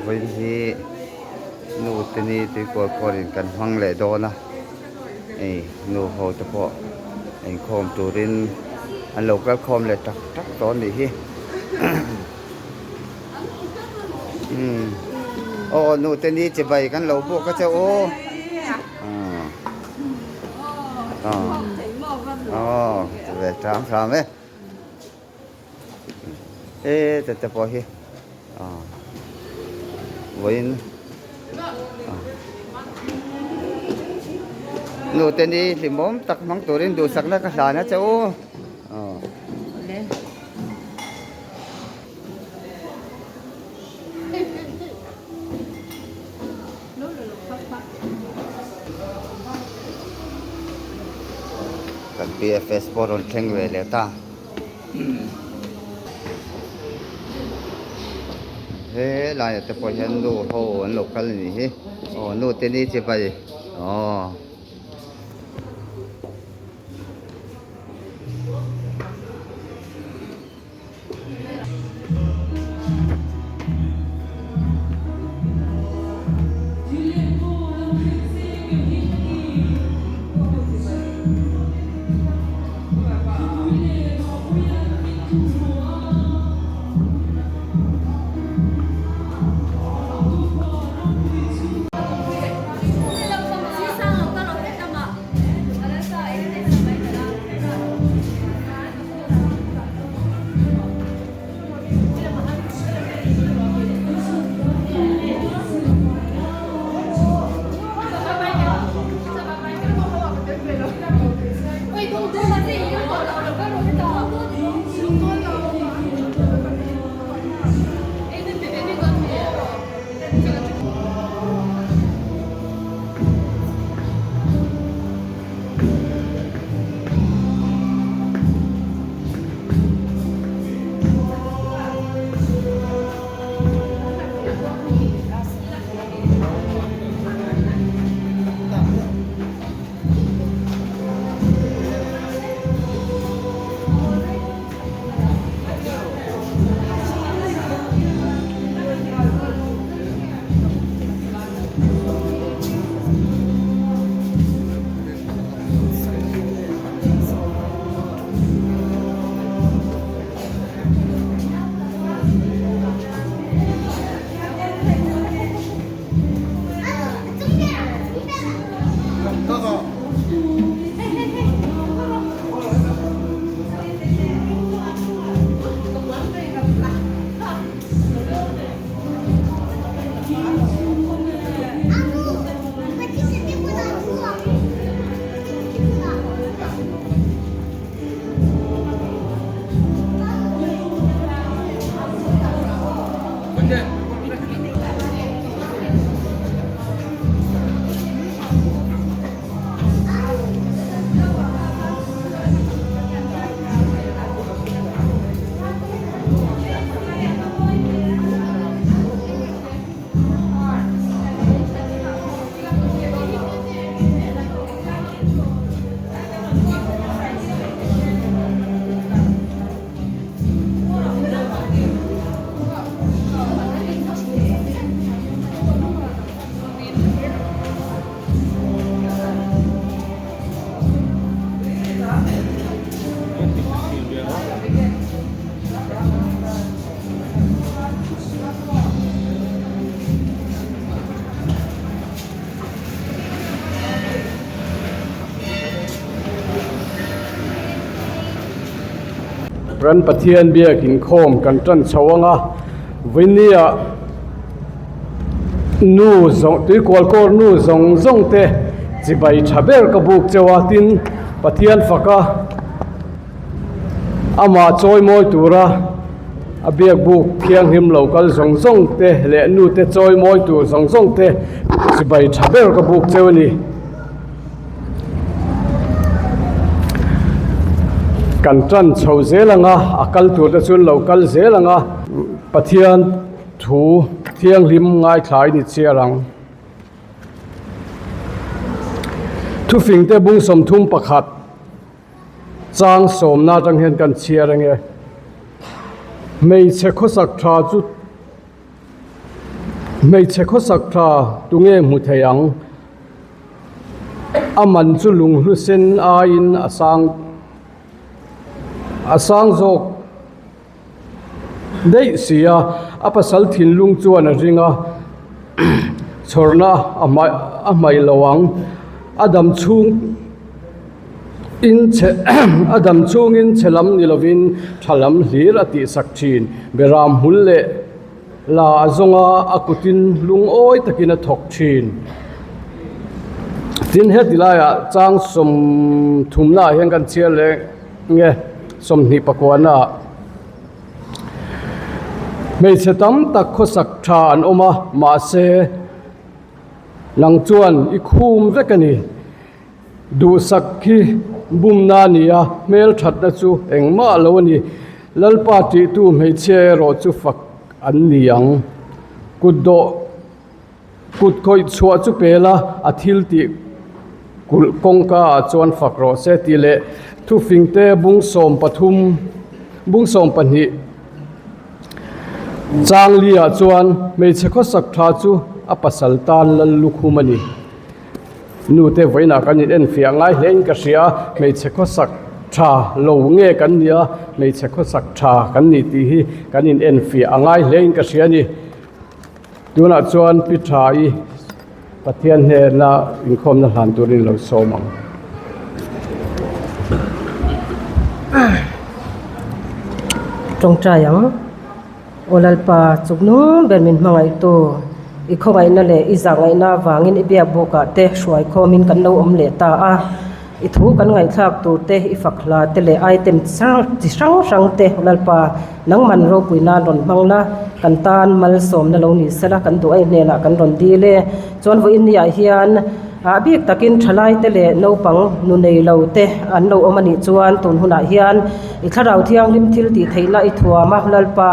Vawiin hi nu te ni tuikual kawrin kan hmang leh dawn a hei nu ho te pawh inkhawm turin an lo kal khawm leh tak tak tawh a nih hi umm aw nu te ni chibai kan lo buk a che u aw ve hram hram e. E te te pawh hi ah vawiin ah nu te ni hlimawm tak hmang turin duhsakna ka hlan a che u aw. Kan PFS pawh rawn thleng ve leh ta. He laiah te pawh hian nu ho an lo kal a nih hi. Aw nu te ni chibai aw. Ran Pathian biak inkhawm kan tan chho ang a, Vawini-ah nu zawng tuikual kawr nu zawng zawng te chibai tha ber ka buk cheu a, tin Pathian faka amah chawi mawi tura. A biak buk thianghlim lo kal zawng zawng te leh nu te chawi mawi tur zawng zawng te chibai tha ber ka buk cheu a ni. Kan tan chho zel ang a, a kal tur te chu an lo kal zel ang a, Pathian thu thianghlim ngaithla in i chhiar ang. Thufing te bung 31 chang sawmna atang hian kan chhiar ang e. Hmeichhe khawsak tha chu hmeichhe khawsak tha tunge hmu thei ang? A man chu lunghlu sen aiin a sang a sang zawk. Daih si a, a pasal thinlung chuan a ring a, chhawrna a hmaih a hmaih lo ang. A dam chhung in chhe a dam chhungin chhe lam ni lovin tha lam hlir a tihsak thin. Beram hmul leh la a zawng a, a kutin lungawi takin a thawk thin. Tin, heti laiah chang 30 ah hian kan chhiar leh nge 29 ah. Hmeichhe tam tak khawsak tha an awm a, mahse nang chuan i khum vek a ni. Duhsak hi bumna a ni a, hmelthatna chu engmah lo a ni. Lalpa tihtu hmeichhia erawh chu fak an ni ang. Kutdawh Kut khawih chhuah chu pel a, a thil tih kulh kawngka ah chuan fak rawh se tih leh thufing te bung 13 bung 12 chang li ah chuan hmeichhe khawsak tha chu a pasal tan lal lukhum a ni. Nu te vawiinah kan in enfiah ngai hle in ka hria a, hmeichhe khawsak tha lo nge kan ni a, hmeichhe khawsak tha kan ni tih hi kan in enfiah a ngai hle in ka hria a ni. Tunah chuan Pi Tha-i Pathian hnena inkhawmna hlan turin lo sawm ang. Tawngtai ang. Aw Lalpa, chuknung ber min hmangaihtu, i khawngaihna leh i zahngaihna avangin i biak bukah te hruai khawmin kan lo awm leh ta a. I thu kan ngaihthlak tur te, i fak hla te leh item chi hrang hrang te Lalpa nangman ropui nan rawn hmang la, kan tan malsawmna lo ni sela kan duh aih hnenah kan rawn dil e. Chuan vawiin niah hian ah bik takin thalai te leh naupang nu nei lo te an lo awm a nih chuan tun hunah hian i thlarau thianghlim thil tih theihna i thuam a Lalpa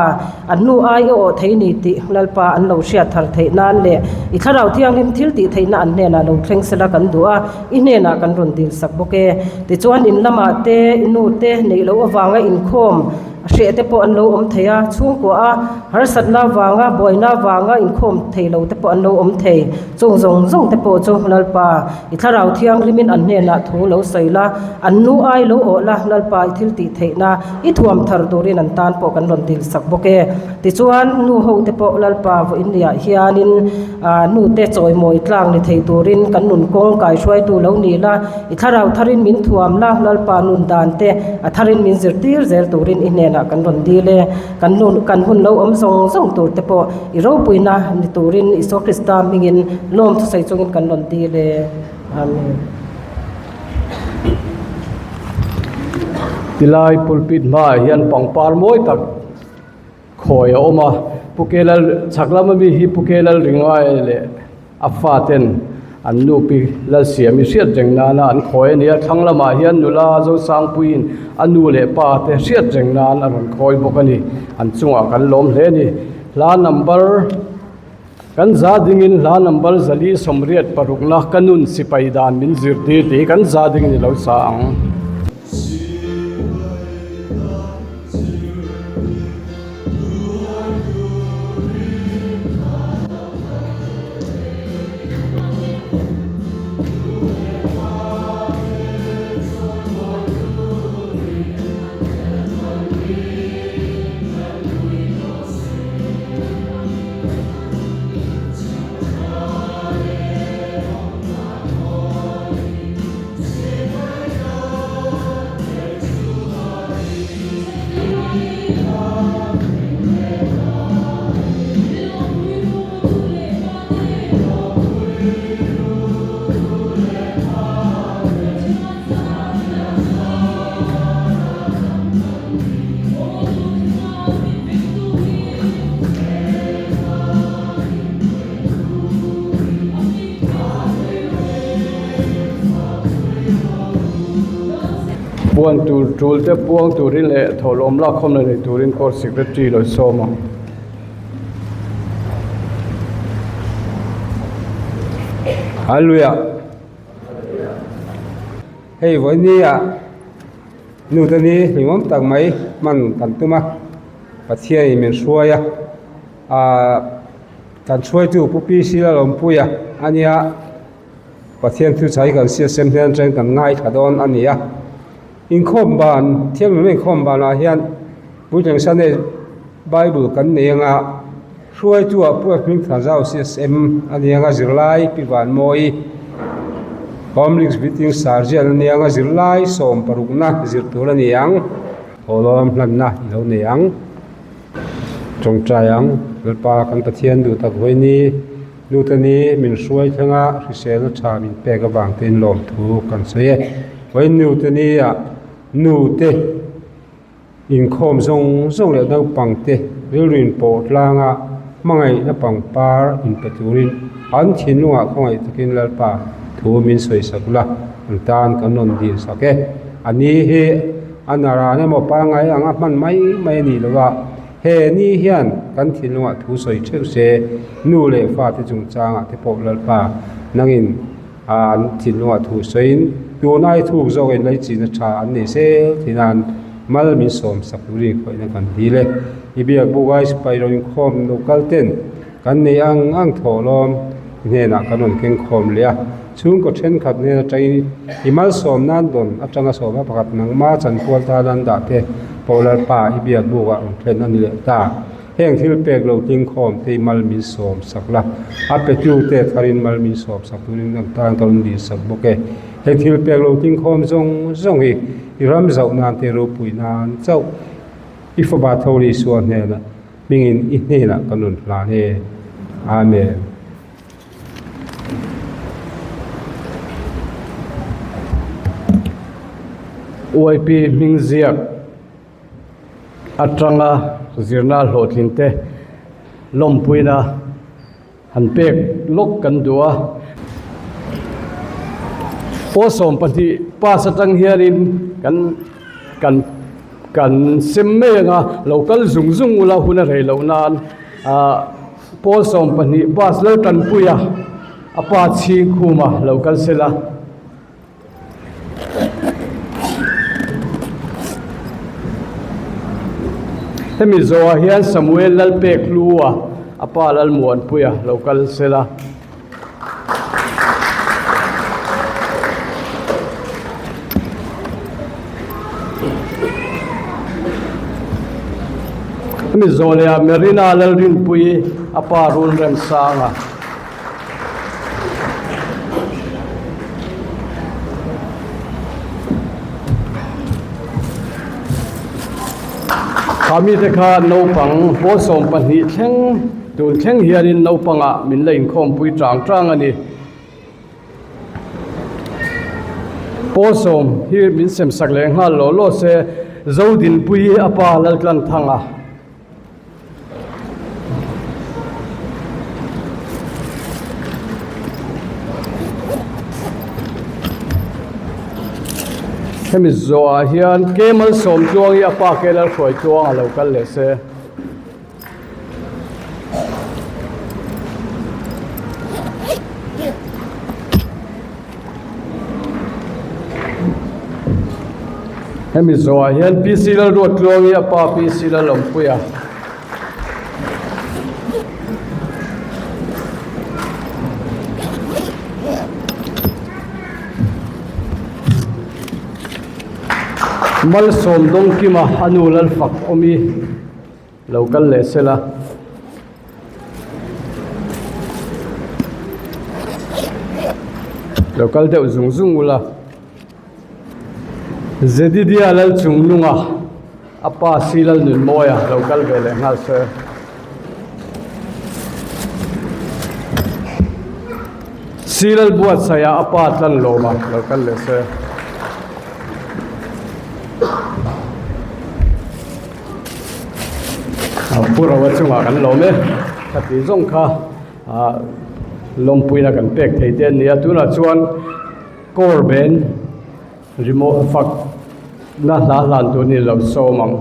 an hnu ai i awh thei ni tih Lalpa an lo hriat thar theih nan leh i thlarau thianghlim thil tih theihna an hnenah lo thleng sela kan duh a. I hnenah kan rawn dil sak bawk e. Tichuan in lamah te, i nu te neih loh avanga inkhawm hreh te pawh an lo awm thei a, chhungkua a harsatna avanga, buaina avanga inkhawm thei lo te pawh an lo awm thei. Chung zawng zawng te pawh chu Lalpa, i Thlarau Thianghlimin an hnenah thu lo sawi la, an nu ai lo awh la, Lalpa i thil tih theihna i thuam thar turin an tan pawh kan rawn dil sak bawk e. Tichuan nu ho te pawh Lalpa vawiinniah hianin, Aaa nu te chawimawi tlang ni thei turin kan nun kawng kaihruaitu lo ni la, i thlarau tharin min thuam la, Lalpa nun dan te a tharin min zirtir zel turin i hnenah kan rawn dil e. Kan nun kan hun lo awm zawng zawng tur te pawh i ropuina ni turin Isua Krista hmingin lawm thusawi chungin kan rawn dil e. Amen. Tilai pulpit hmaah hian pangpar mawi tak Khawi a awm a, Pu Kelal chhak lama mi hi Pu Kelal Ringai leh a faten an nupi Lalsiami hriat reng nana an khawi a ni a, thlang lamah hian nula Zosangpuiin a nu leh pa te hriat reng nan a rawn khawi bawk a ni. An chungah kan lawm hle a ni. Hla number Kan za dingin hla number 486 na ka nun sipai dan min zirtir tih hi kan za dingin i lo sa ang. Puan tur tul te puang turin leh thawhlawm lakkhawmna nei turin court secretary lo sawm ang. Hallelujah. Hei vawinia nu te ni hlimawm tak mai hman kan tum a Pathianin min hruai a ahh kan hruaitu Pu P C Lalawmpuia a nia. Pathian thu chai kan hriat sem hian atangin kan ngaithla dawn a ni a, inkhawm ban thianghlimna inkhawm banah hian puitling Sunday Bible kan nei anga hruaitu ah pawh hming thla zau hriat sem a ni anga zirlai pi Vanmawi Home Links Meeting Sergeant a ni anga zirlai sawm parukna zir tur a ni ang thawhlawm hlanna i lo nei ang tawngtai ang Lalpa kan Pathian duh tak vawiini. Nute ni min hruai thleng a hriselna tha min pek avang te in lawmthu kan sawi e. Vawiin nute ni ah nute inkhawm zawng zawng leh naupang te rilru in pawh tlang a hmangaihna pangpar in pe turin an thinlungah khawngaih takin Lalpa thu min sawi sak la an tan kan rawn dil sak e. A ni hi a naran emaw pangngai anga hman mai mai a nih loh a. He ni hian kan thinlungah thu sawi theuh se, nu leh fate chungchangah te pawh Lalpa nangin an thinlungah thu sawiin tun ai thuk zawkin leichina tha an nei zel thin a, mal min sawm sak turin khawihna kan dil e. I biak buk ai sipai rawn inkhawm lo kal ten kan nei ang ang thawhlawm hnenah kan rawn keng khawm leh a, chhungkaw thenkhat hnen atangin i malsawm nan dawn atanga sawma pakhat nangma chanpual tan an dah te pawh Lalpa i biak bukah rawn thlen a ni leh ta. Heng thil pek lo tling khawm te i mal min sawm sak la, a petu te tharin mal min sawm sak turin ang tan ka rawn dil sak bawk e. Heng thil pek lo tling khawm zawng zawng hi i ram zauh nan te ropui nan chauh i fapa tho Isua hnenah Hmingin i hnenah ka nun hlan e. Amen. YP hming ziak atanga zirna hlawhtling te lawmpuina han pek lawk kan duh a. Pawl 12 pass atang hianin kan kan kan sem mai ang a lo kal zung zung ula hun a rei loh nan ah pawl 12 pass lo tanpui a a pa chhing khum a lo kal sela. Hemi zawhah hian Samuel Lalpek Hlua a pa Lalmuanpuia lo kal sela. Hemi zawh lehah Merina Lalrinpuii a pa Runremsanga. Kha mite kha naupang pawl 12 thleng tun thleng hianin naupangah min la inkhawmpui tang tang a ni. Pawl sawm hi min sem sak leh nghal law law se Zodinpuii a pa Laltlanthanga. Hemi zawhah hian Kemal Sawmtluang hi a pa Kelal Hruaitluang a lo kal leh se. Hemi zawhah hian PC Lalruattluangi a pa PC Lalawmpuia. Malsawm Dawngkima a nu Lalfak awmi lo kal leh sela. Lo kal deuh zung zung ula. Zedidia lal chung nunga a pa si lal nun mawia lo kal ve leh nghal se. Si lal buatsaih a pa tlan lawma lo kal leh se. Pu Rova chungah kan lawm e ka tih zawng kha ah lawmpuina kan pek thei te a ni a tunah chuan kawr ben remote fak. na hla hlan tur ni lo sawm ang.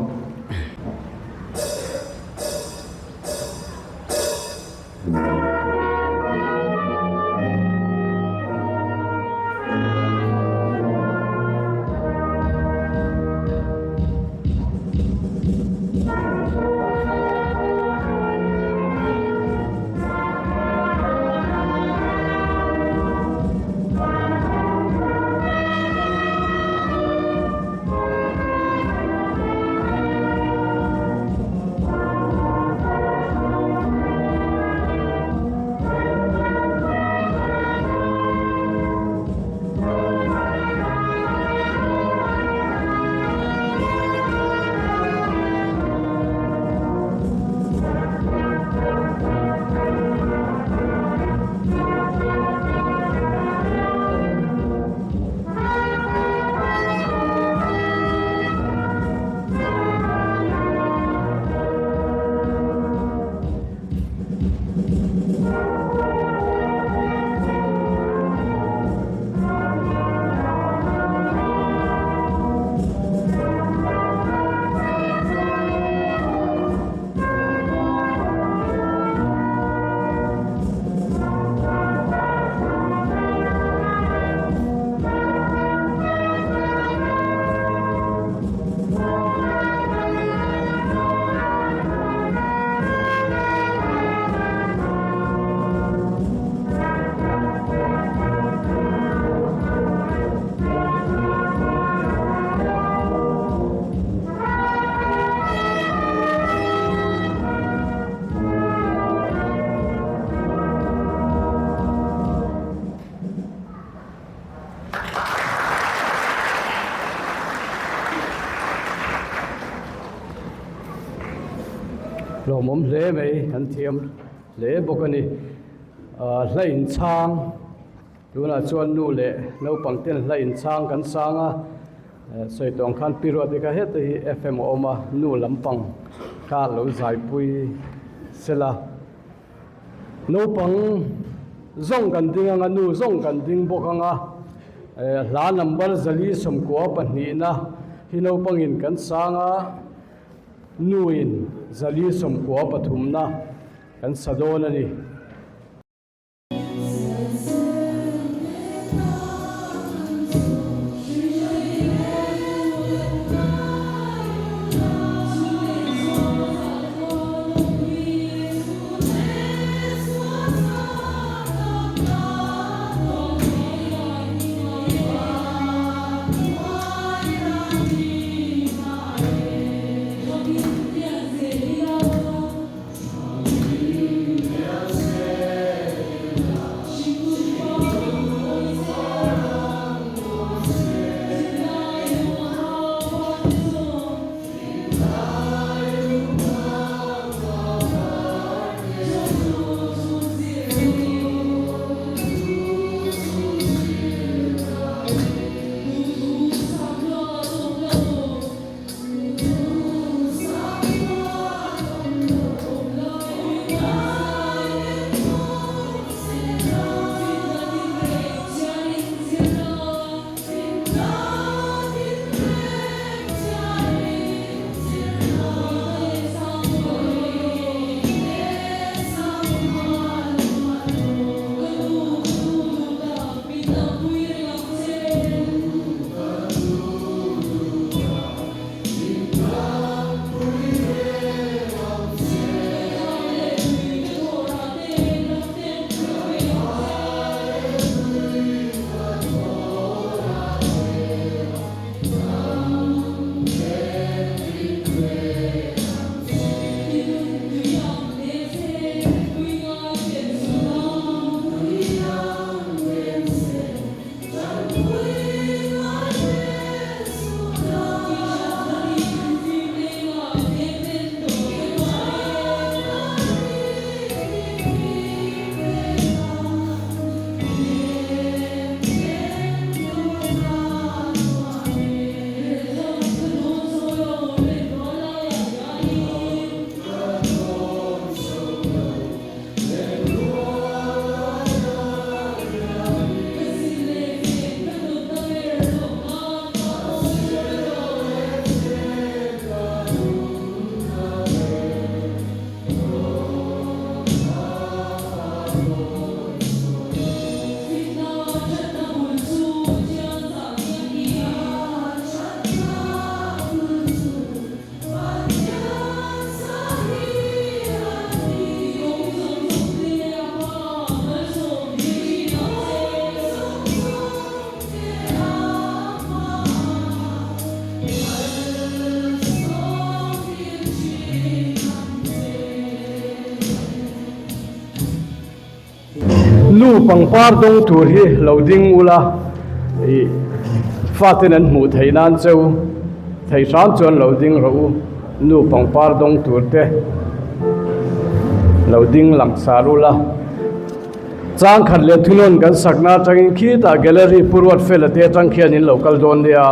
Lawmawm hle mai an thiam hle bawk a ni. Ahh hla inchhang tunah chuan nu leh naupang ten hla inchhang kan sang a sawi tawng khan pi ruat te kha heta hi F_M a awm a nu lampang kha lo zaipui sela. Naupang zawng kan ding anga nu zawng kan ding bawk anga eh hla number zali sawmkua pahnihna hi naupangin kan sang a nuin zali sawmkua pathumna kan sa dawn a ni. Nu pangpar dawng tur hi lo ding ula ih faten an hmuh theih nan cheu thei hram chuan lo ding rawh u. Nu pangpar dawng tur te lo ding langsar ula. Changkhat leh thunawn kan sakna atangin khitah gallery pu ruat fela te atang khian in lo kal dawn nia.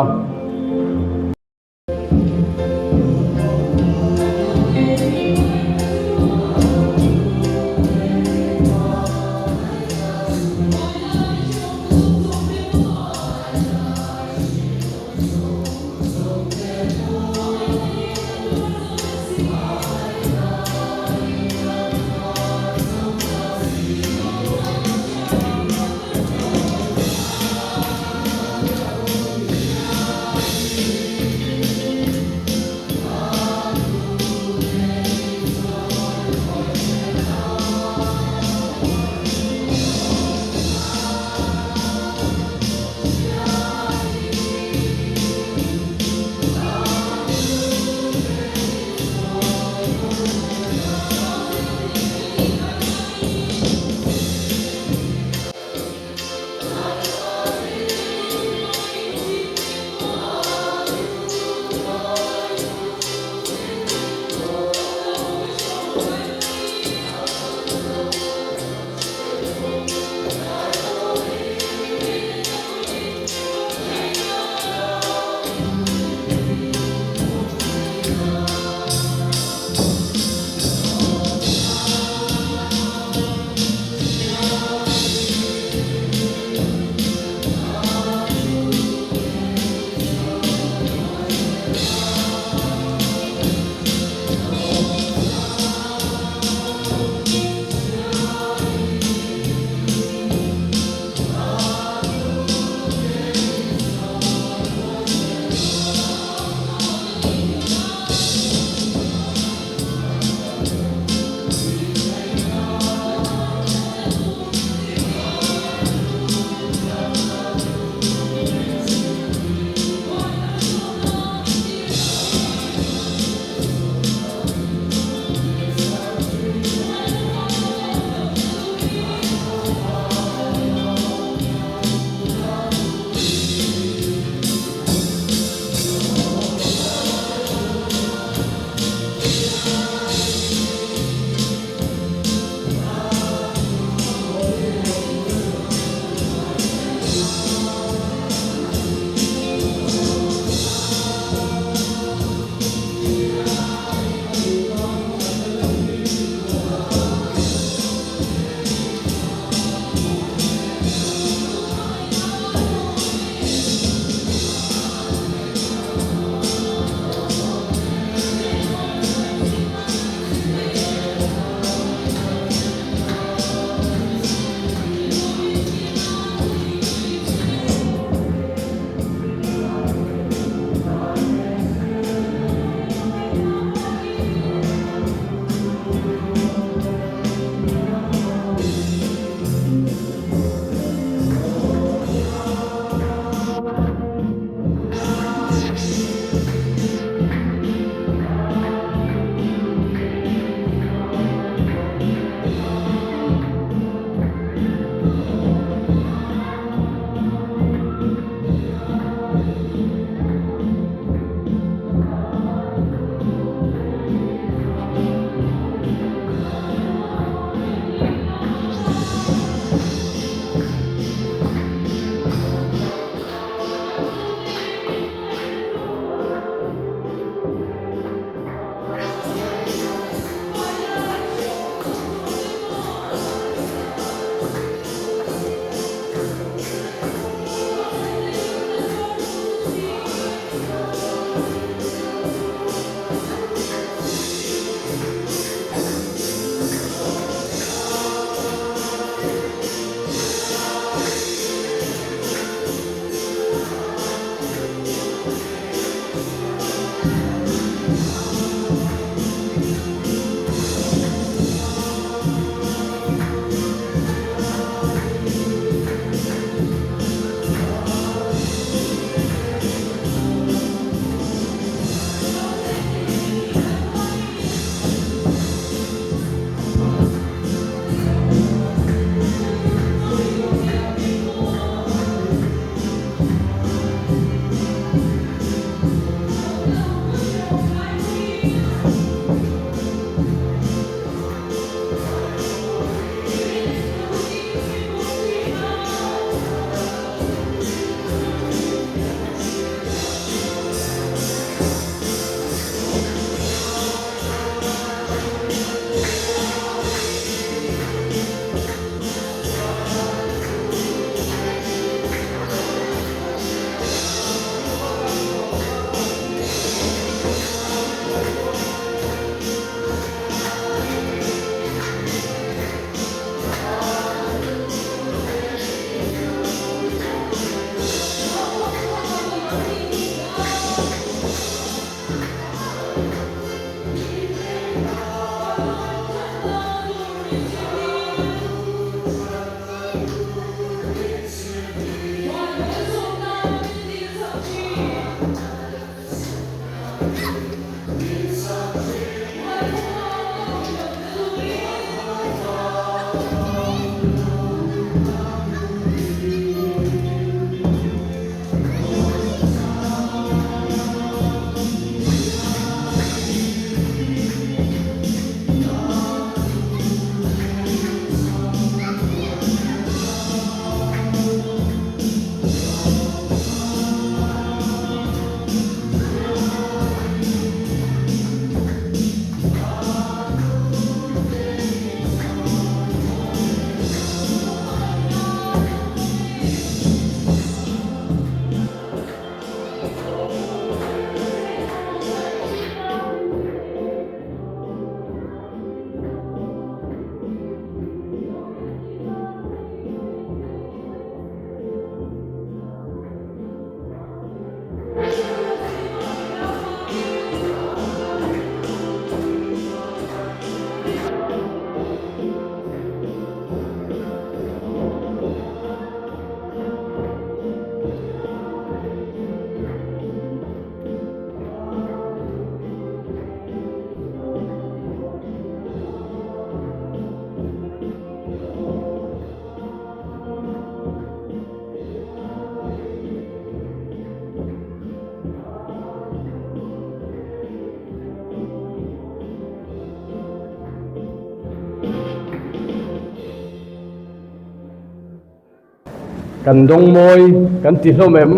Kan dawng mawi kan ti hlawm em?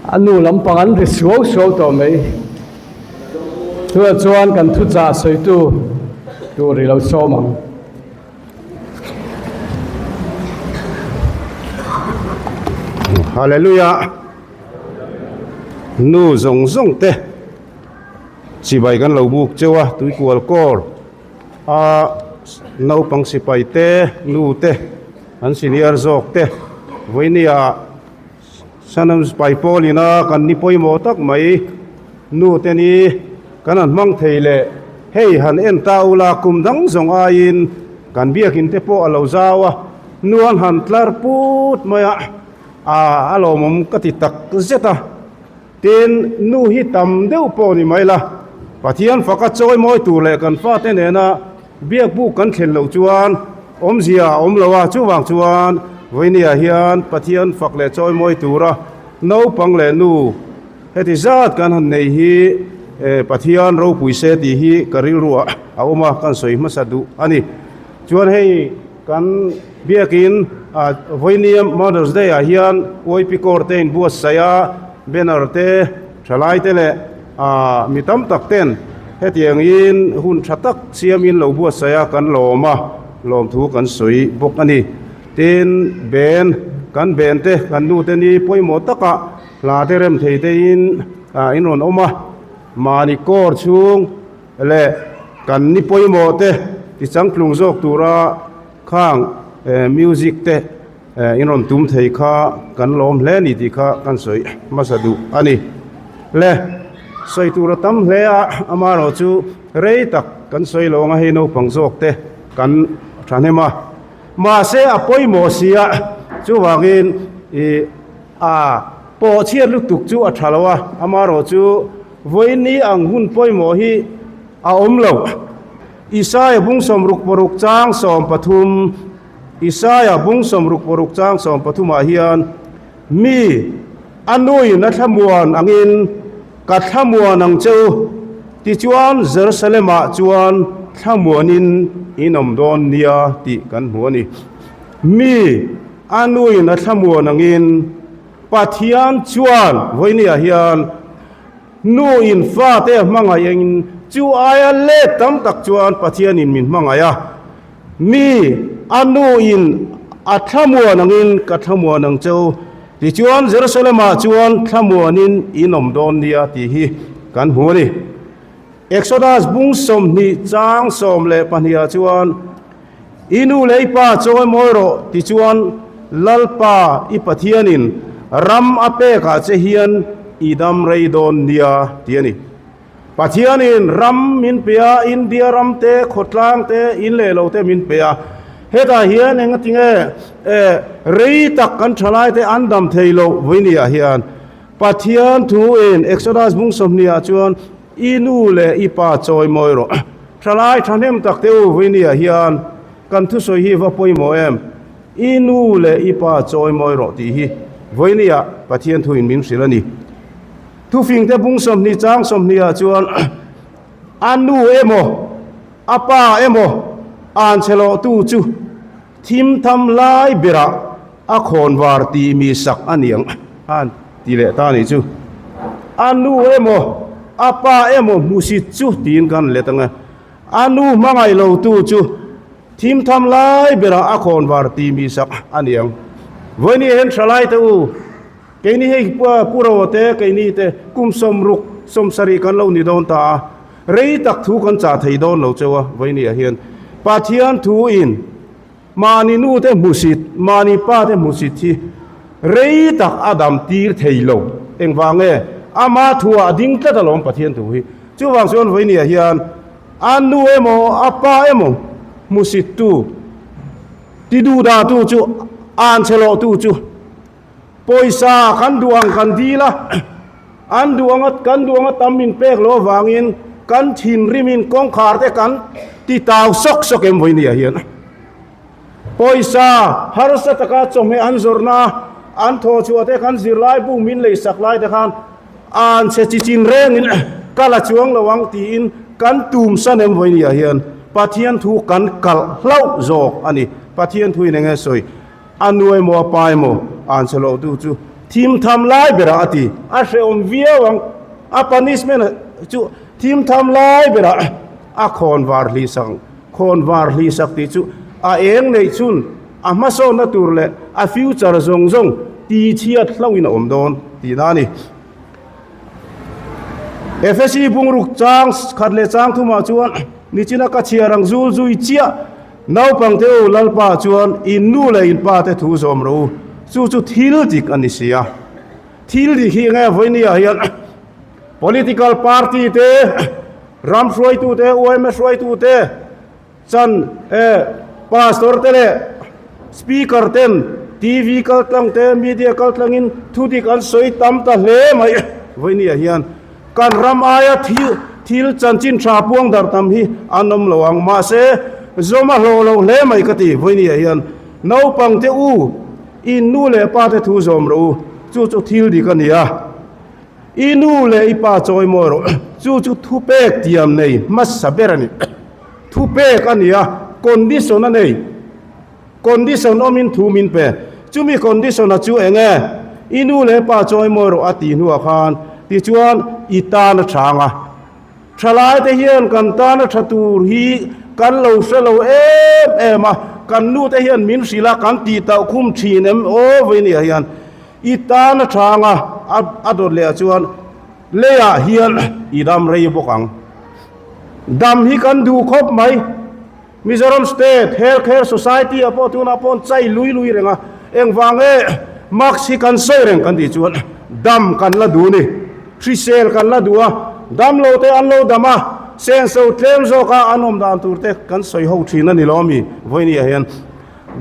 A nu lampang an ri suau suau tawh mai. Chutah chuan kan thuchah sawitu tur i lo sawm ang. Hallelujah! Nu zawng zawng te chibai kan lo buk cheu a, tuikual kawr a naupang sipai te nu te an senior zawk te vawinia Sanam sipai pawlin a kan ni pawimawh tak mai nu te ni kan han hmang thei leh hei han en ta ula kum dang zawng aiin kan biakin te pawh a lo zau a nu an han tlar put mai a a lawmawm ka ti tak zet a. Tin, nu hi tam deuh pawh ni mai la, Pathian faka chawi mawi tur leh kan fate nena biakbuk kan thlen loh chuan awmzia a awm lo a, chuvang chuan vawinia hian Pathian fak leh chawi mawi tura naupang leh nu heti zat kan han nei hi Pathian ropui se tih hi ka rilruah a awm a, kan sawi hmasa duh a ni. Chuan hei kan biakin vawinia Mother's Day ah hian YP Corps te inbuatsaih a, banner te, thalai te leh mi tam tak ten hetiangin hun tha tak siamin lo buatsaih a kan lawm a, lawmthu kan sawi bawk a ni. Tin, ben, kan ben te, kan nu te ni pawimawh taka hla te rem thei tein in rawn awm a, mahni Corps chhung, Leh kan ni pawimawh te ti changtlung zawk tura khang music te in rawn tum thei kha kan lawm hle ni tih kha kan sawi hmasa duh a ni. Le sawi tur a tam hle a, amaherawh chu rei tak kan sawi lo ang a, hei naupang zawk te kan thahnem a, mahse a pawimawh si a, chuvangin ih a pawhchhiat lutuk chu a tha lo a, amaherawh chu Vawiini ang hun pawimawh hi a awm lo. Isaia bung 66 chang 13 Isaia bung 66 chang 13 ah hian, Mi a nuin a thlamuan angin ka thlamuan ang che u, tichuan Jerusalem-ah chuan thlamuanin in awm dawn nia tih kan hmu a ni. Mi a nuin a thlamuan angin Pathian chuan vawinia hian nu in fate a hmangaih engin chu aia let tam tak chuan Pathianin min hmangaih a, mi a nu in a thlamuan angin ka thlamuan ang che u, tichuan Jerusalem-ah chuan thlamuanin in awm dawn nia tih hi kan hmu a ni. Exodus bung 20 chang 12 ah chuan, I nu leh i pa chawi mawi rawh tichuan Lalpa i Pathianin ram a pekah che hian i dam rei dawn nia ti a ni. Pathianin ram min pe a, India ram te, khawtlang te, in leh lo te min pe a. Hetah hian engatinge rei tak kan thalai te an dam thei loh vawinia hian Pathian thuin Exodus bung 20 ah chuan I nu leh i pa chawi mawi rawh. Thalai thahnem tak te u Vinia hian kan thusawi hi va pawimawh em? I nu leh i pa chawi mawi rawh tih hi Vinia Pathian thuin min hrilh a ni. Thufing te bung 20 chang 20 ah chuan a nu emaw a pa emaw an chhe lawh tu chu thim tham lai berah a khawn var tih mi sak a ni ang a ti leh ta a nih chu. A nu emaw a pa emaw hmusit chu tiin kan let ang e. A nu hmangaih lo tu chu thim tham lai berah a khawn var tih mi sak a ni ang. Vawiini hian tha lai te u, keini hei Pu Roa te keini te kum 60 70 kan lo ni dawn ta a, rei tak thu kan chah thei dawn lo cheu a vawiini ah hian Pathian thu in Mahni nu te hmusit, mahni pa te hmusit hi rei tak a dam tir thei lo. Engvang nge? Ama thuah a ding tlat alawm Pathian thu hi. Chuvang chuan vawinia hian a nu emaw a pa emaw hmusit tu, ti duh dah tu chu, an chhe lawh tu chu pawisa kan duh ang kan dil a, an duh anga kan duh anga tam min pek loh avangin kan thinrimin kawngkhar te kan ti tau sawk sawk em vawinia hian pawisa harsa taka chawhmeh an zawrhna an thaw chhuah te kan zirlai bu min lei sak lai te khan an chhe chi chin rengin ka la chuang lo ang tiin kan tum san em vawinia hian Pathian thu kan kalh hlauh zawk a ni. Pathian thuin eng nge sawi? A nu emaw a pa emaw an chhe loh tu chu thim tham lai berah a ti. A hrehawm viau ang. A punishment chu thim tham lai berah a khawn var hlih sak ang. Khawn var hlih sak tih chu a eng neih chhun a hmasawnna tur leh a future zawng zawng ti chhiat hlauhin a awm dawn tihna a ni. Efesi bungruk chang khat leh chang thumah chuan nichina ka chhiar ang zul zui chiah naupang te u Lalpa chuan in nu leh in pa te thu zawm rawh u, chu chu thil dik a ni si a. Thil dik hi enge vawinia hian political party te, ram hruaitu te, yma hruaitu te, Chan e Pastor te leh Speaker ten TV kal tlang te media kal tlangin thu dik an sawi tam ta hle mai. Vawinia hian kan ram aia thil thil chanchin tha puang darh tam hi an awm lo ang. Mahse zawm a hlawh lo hle mai ka ti. Vawinia hian naupang te u in nu leh pa te thu zawm rawh u. Chu chu thil dik a ni a. I nu leh i pa chawi mawi rawh. Chu chu thupek tiam nei hmasa ber a ni. Thupek a ni a, condition a nei. Condition awmin thu min pe. Chumi condition a chu eng e? I nu leh pa chawi mawi rawh a tih hnuah khan tichuan i tan a chhang a. Thalai te hian kan tan a tha tur hi kan lo hre lo em em a, kan nu te hian min hrilh a, kan tih tauh khum thin em aw vawinia hian. I tan a chhang a, a dawt leh ah chuan leiah hian i dam rei bawk ang. Dam hi kan duh khawp mai. Mizoram State Health Care Society ah pawh tunah pawh chai lui lui reng a, engvang nge mask hi kan sawi reng kan tih chuan dam kan la duh ni. Hrisel kan la duh a, dam lo te an lo dam a, senso tlem zawka an awm dan tur te kan sawi ho thin a ni lo ami vawinia hian.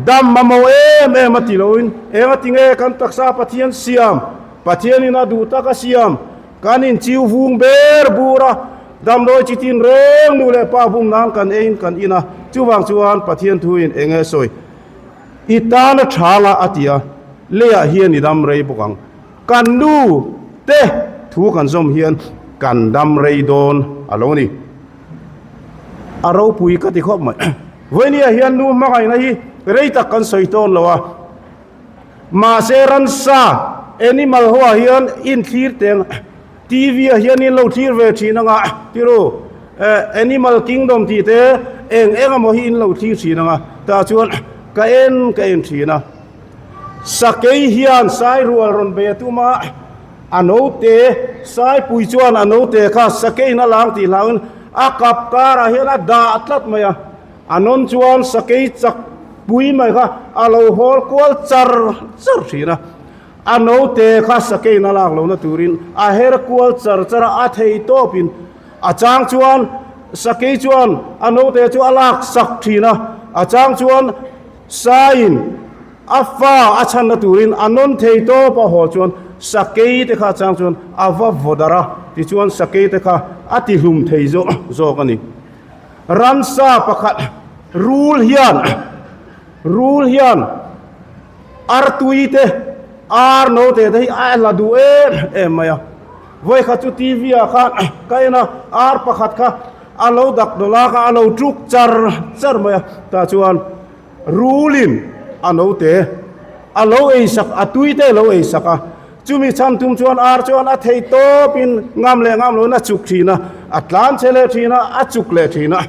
Dam mamawh em em a ti loin eng a ti nge kan taksa Pathian siam, Pathianin a duh tak a siam, kan inchiu vung ber bur a, damdawi chi tin reng nu leh pa bum nan kan eiin kan in a, chuvang chuan Pathian thuin eng nge sawi i tan a tha nga a ti a, leiah hian i dam rei bawk ang. Kan nu te thu kan zawm hian kan dam rei dawn a lo ni. A ropui ka ti khawp mai. Vawinia hian nu hmangaihna hi rei tak kan sawi tawn lo a. Mahse ransa, animal ho ah hian inthlir teng TV ah hian in lo thlir ve thin anga tiru animal kingdom tih te eng eng emaw hi in lo thlir thin anga tah chuan ka en ka en thin a. Sakei hian sairual rawn bei a tum a. A note, Saipui chuan a note kha sakeiin a lang tih hlauhin a kap karah hian a dah tlat mai a. A nawn chuan sakei chak pui mai kha a lo hawl kual char char thin a. A note kha sakeiin a lak lohna turin a her kual char char a, a thei tawpin a chang chuan sakei chuan a note chu a lak sak thin a, a chang chuan saiin A fa a chhanna turin a nawn thei tawp a haw chuan sakei te kha chang chuan a va vaw darh a, tichuan sakei te kha a ti hlum thei zawk zawk a ni. Ramsa pakhat rul hian rul hian artui te ar note te hi a la duh em em mai a. Vawikhat chu TV ah khan ka en a, ar pakhat kha a lo dak dawlh a kha a lo tuk char char mai a, tah chuan Rulin a note a lo ei sak, a tui te a lo ei sak a, chumi chhan tum chuan ar chuan a thei tawpin ngam leh ngam loin a chuk thin a, a tlan che leh thin a, a chuk leh thin a.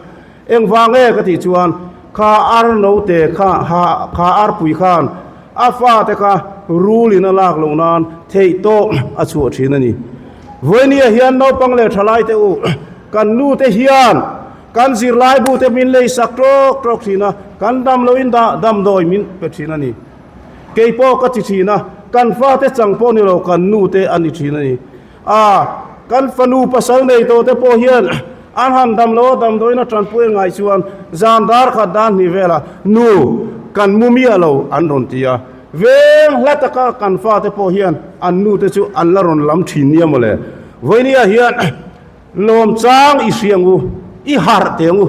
Engvang nge ka tih chuan kha ar note kha ha kha arpui khan a fate kha rulin a lak loh nan theih tawp a chhuah thin a ni. Vawinia hian naupang leh thalai te u kan nu te hian Kan zirlaibu te min lei sak tawk tawk thin a, kan dam loin dah damdawi min pe thin a ni. Kei pawh ka ti thin a, kan fate chang pawh ni lo kan nu te a ni thin a ni. A, kan fanu pasal nei tawh te pawh hian an han dam lo a damdawiin a tanpui a ngaih chuan zan dar khat dan hnih velah nu kan mu miah lo an rawn ti a. Veng hla taka kan fate pawh hian an nu te chu an la rawn lam thin nia mawle. Vawinia hian Lawm chang i hriang u, i harh teh ang u.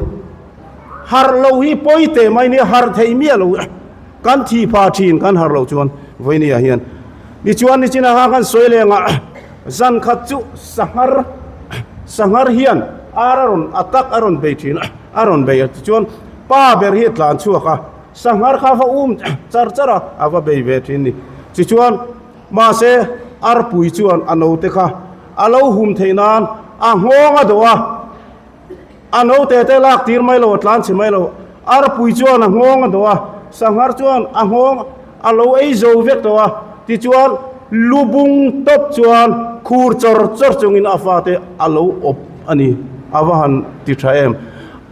Harh lo hi pawi teh mai nia, harh thei miah lo kan thi pha thin kan harh loh chuan vawinia hian. Tichuan nichina kha kan sawi leng ah zan khat chu sanghar sanghar hian ar a rawn attack a rawn bei thin a, a rawn bei a. Tichuan pa ber hi a tlan chhuak a. Sanghar kha a va um char char a, a va bei ve thin ni. Tichuan, mahse, arpui chuan a note kha a lo hum theih nan a nghawng a dawh a, a note te lak tir mai lo, a tlan chhe mai lo. Arpui chuan a nghawng a dawh a, sanghar chuan a nghawng a lo ei zo vek tawh a. Tichuan, lu bung tawp chuan khur chawr chawr chungin a fate a lo awp a ni. A va han ti tha em.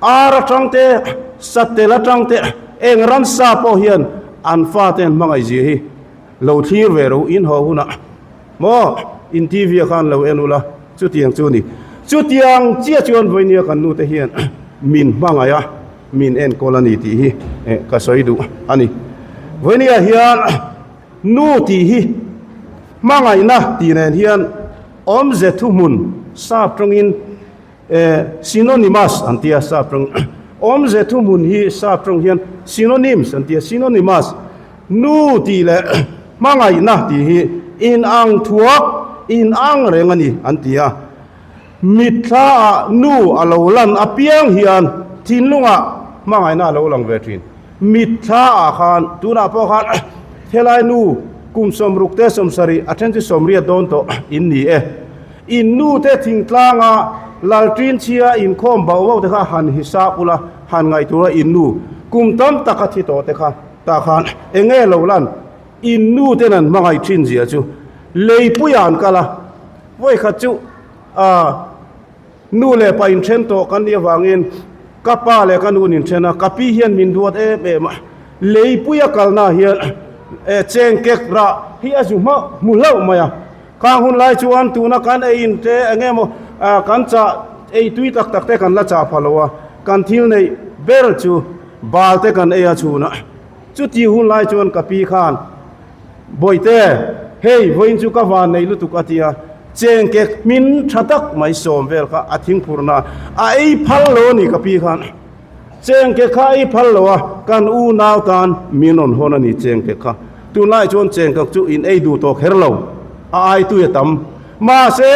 Ar atang te, satel atang te, eng ramsa pawh hian an fate an hmangaih zia hi lo thlir ve ro in haw hunah maw in TV ah khan lo en ula chutiang chu a ni. Chutiang chiah chuan vawinia kan nute hian min hmangaih a, min enkawl a ni tih hi ka sawi duh a ni. Vawinia hian nu tih hi hmangaihna tih nen hian awmze thuhmun sap tawngin Eh, synonymous an tia sap tawng awmze thuhmun hi sap tawng hian synonyms an tia synonymous nu tih leh hmangaihna tih hi inang thuak inang reng a ni an ti a. Mitthla ah nu a lo lan apiang hian thinlungah hmangaihna a lo lang ve thin. Mitthla ah khan tunah pawh khan helai nu kum sawmruk te sawmsarih a then chu sawmriat dawn tawh in ni e. In nu te thingtlanga lalṭin chhia inkhawm bauh bauh te kha han hisap ula, han ngaih tura in nu kum tam tak a thi tawh te kha tah khan eng nge lo lan? In nu ten an hmangaih ṭhin zia chu leipuiah an kal a, vawikhat chu aah nu leh pa inṭhen tawh kan nih avangin ka pa leh ka nu an inṭhen a, ka pi hian min duat em em a, leipuia kalnaah hian chengkek rah hi a zu hmauh hmu hlauh mai a. Khang hun lai chuan tuna kan ei in te eng emaw kan chah ei tui tak tak te kan la chah pha lo a, kan thil neih ber chu bal te kan ei a chhun a. Chuti hun lai chuan ka pi khan, Bawihte, hei vawiin chu ka van nei lutuk a ti a, chengkek hmin tha tak mai sawm vel kha a thingphurna a ei phal lo a ni ka pi khan. Chengkek kha ei phal lo a, kan unau tan min rawn hawn a ni chengkek kha. Tunlai chuan chengkek chu in ei duh tawh kher lo, a ai tui a tam. Mahse,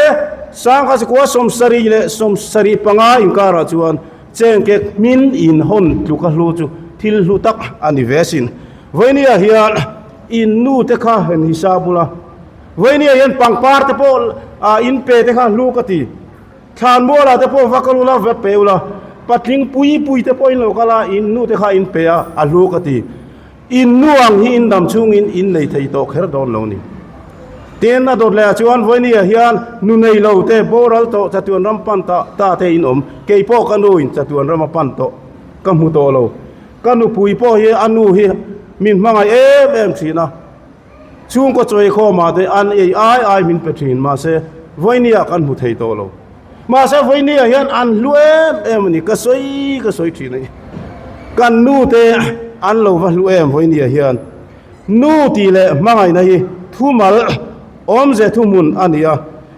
sangha sikua 70 leh 75 inkarah chuan chengkek hmin in hawn tluka hlu chu thil hlu tak a ni ve asin. Vawinia hian in nu te kha en hisa bula, vawinia hian pangpar te pawh in pe te kha hlu ka ti. Thlan mualah te pawh va kal ula, va pe ula, patling pui pui te pawhin lo kal a, in nu te kha in pe a, a hlu ka ti. In nu ang hi in dam chhungin in nei thei tawh kher dawn lo ni. Tin, a dawt lehah chuan Vawinia hian nu nei lo te, boral tawh chatuan ram pan ta ta te in awm. Kei pawh ka nu in chatuan ram a pan tawh ka hmu tawh lo. Ka nupui pawh hi a nu hi min hmangaih em em thin a. Chhungkaw chawikhawmah te an ei ai ai min pe thin, mahse Vawinia kan hmu thei tawh lo. Mahse Vawinia hian an hlu em em a ni, ka sawi ka sawi thin a ni. Kan nu te an lo va hlu em Vawinia hian. Nu tih leh hmangaihna hi thumal awmze thuhmun a ni a,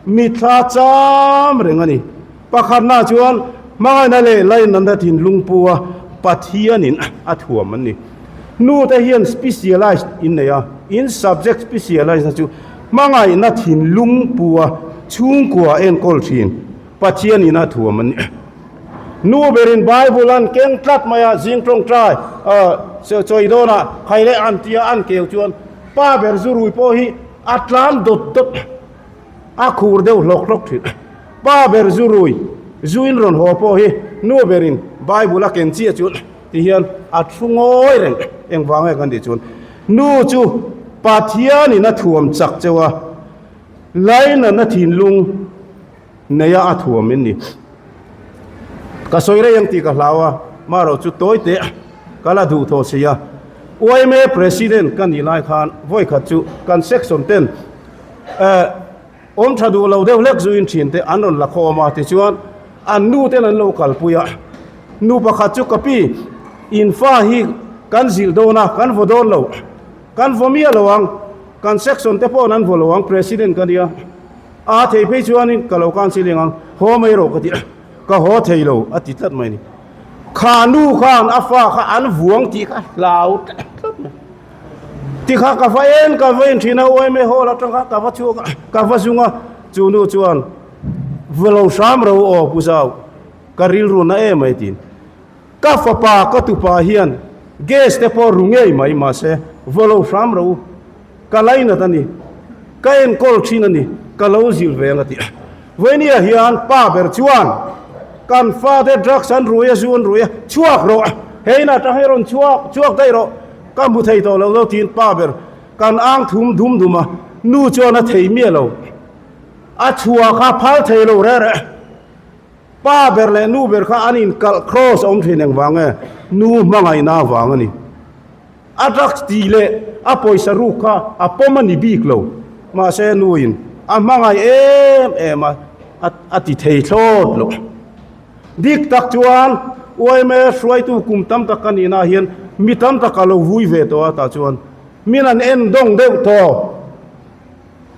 mitthla cham reng a ni. Pakhatna chuan hmangaihna leh lainatna thinlung pu a Pathianin a thuam an ni. Nu te hian specialized in nei a, in subject specialized na chu hmangaihna thinlung pu a chhungkua enkawl thin Pathianin a thuam an ni. Nu berin Bible an keng tlat mai a, zing tawngtai chawi dawnah khai leh an tia an keu chuan pa ber zu rui pawh hi a tlan dawt dawt. A khur deuh hlawk hlawk thin. Pa ber zu rui, zu in rawn haw pawh hi nu berin Bible a ken chiah chuan ti hian a thu ngawi reng. Engvang nge kan tih chuan nu chu Pathianin a thuam chak cheu a, lainatna thinlung neia a thuam in ni. Ka sawi rei ang tih ka hlau a, marawh chu tawi teh ka la duh tawh si a. Yma President ka nih lai khan vawikhat chu kan section ten Eh, awm tha duh lo deuh hlek zuin thin te an rawn la khawm a, tichuan an nu ten an lo kalpui a. Nu pakhat chu ka pi, in fa hi kan zilh dawn a, kan vaw dawn lo, kan vaw miah lo ang, kan section te paw'n an vaw lo ang, president ka nia, a thei phei chuanin ka lo counselling ang, haw mai rawh ka ti a, ka haw thei lo a ti tlat mai a ni. Kha nu khan a fa kha an vuang tih kha hlau tlat mai. Tikha ka va en ka va en thin a, yma hall atang kha ka va chhuak a, ka va zung a, chu nu chuan va lo hram ro aw Pu Zau, ka rilru na em mai tiin. Ka fapa ka tupa hian Gas te pawh ru ngei mai mahse vaw lo hram ro u. Ka lainat a ni. Ka enkawl thin a ni. Ka lo zilh ve ang a ti. Vawinia hian pa ber chuan kan fate drugs an rui a, zu an rui a, chhuak rawh, he inah tang hi rawn chhuak chhuak daih rawh, ka hmu thei tawh lo lo tiin pa ber kan ang thum dum dum a, nu chuan a thei miah lo. A chhuah kha phal thei lo reh reh. Pa ber leh nu ber kha an inkalh cross awm thin engvang nge? Nu hmangaihna avang a ni. A drugs tih leh a pawisa ruk kha a pawm a ni bik lo. Mahse nuin a hmangaih em em a, a ti thei thlawt lo. Dik tak chuan yma hruaitu kum tam tak ka nihna hian mi tam tak a lo vui ve tawh a, tah chuan min an en dawng deuh tawh.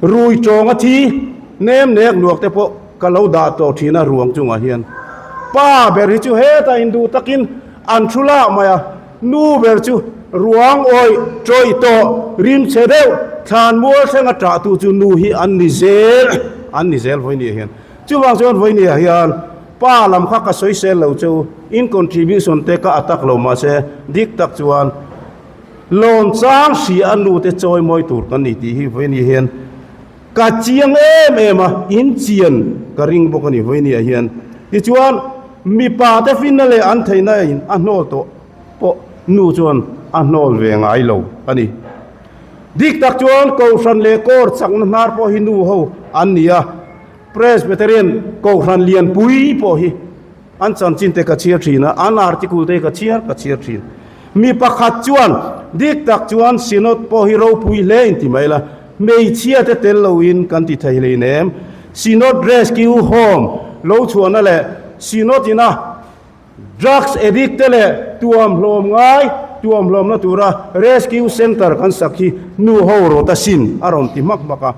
Rui tawng a thi nem nek luak te pawh ka lo dah tawh thin a ruang chungah hian. Pa ber hi chu hetah induh takin an thu lah mai a, nu ber chu ruang awih tawih tawh rim chhe deuh thlan mual thleng a tah tu chu nu hi an ni zel an ni zel vawinia hian. Chuvang chuan vawinia hian pa lam kha ka sawisel lo chu in contribution te ka atak lo mahse dik tak chuan Lawm chang hria a nute chawi mawi tur kan ni tih hi vawiini hian ka chiang em em a, in chian ka ring bawk a ni vawiini ah hian. Tichuan mipa te finna leh an theihna in a hnawl tawh pawh nu chuan a hnawl ve ngai lo a ni. Dik tak chuan Kohhran leh Kawr chakna hnar pawh hi nu ho an ni a, Presbyterian Kohhran lianpui pawh hi An chanchin te ka chhiar thin a, an article te ka chhiar ka chhiar thin. Mi pakhat chuan, Dik tak chuan Synod pawh hi ropui hle in ti mai la, hmeichhia te tel loin kan ti thei hlei nem. Synod Rescue Home lo chhuahna leh Synod ina drugs addict te leh tuamhlawm ngai tuamhlawmna tura Rescue Centre kan sak hi nu ho rawt a sin a rawn ti hmak hmak a.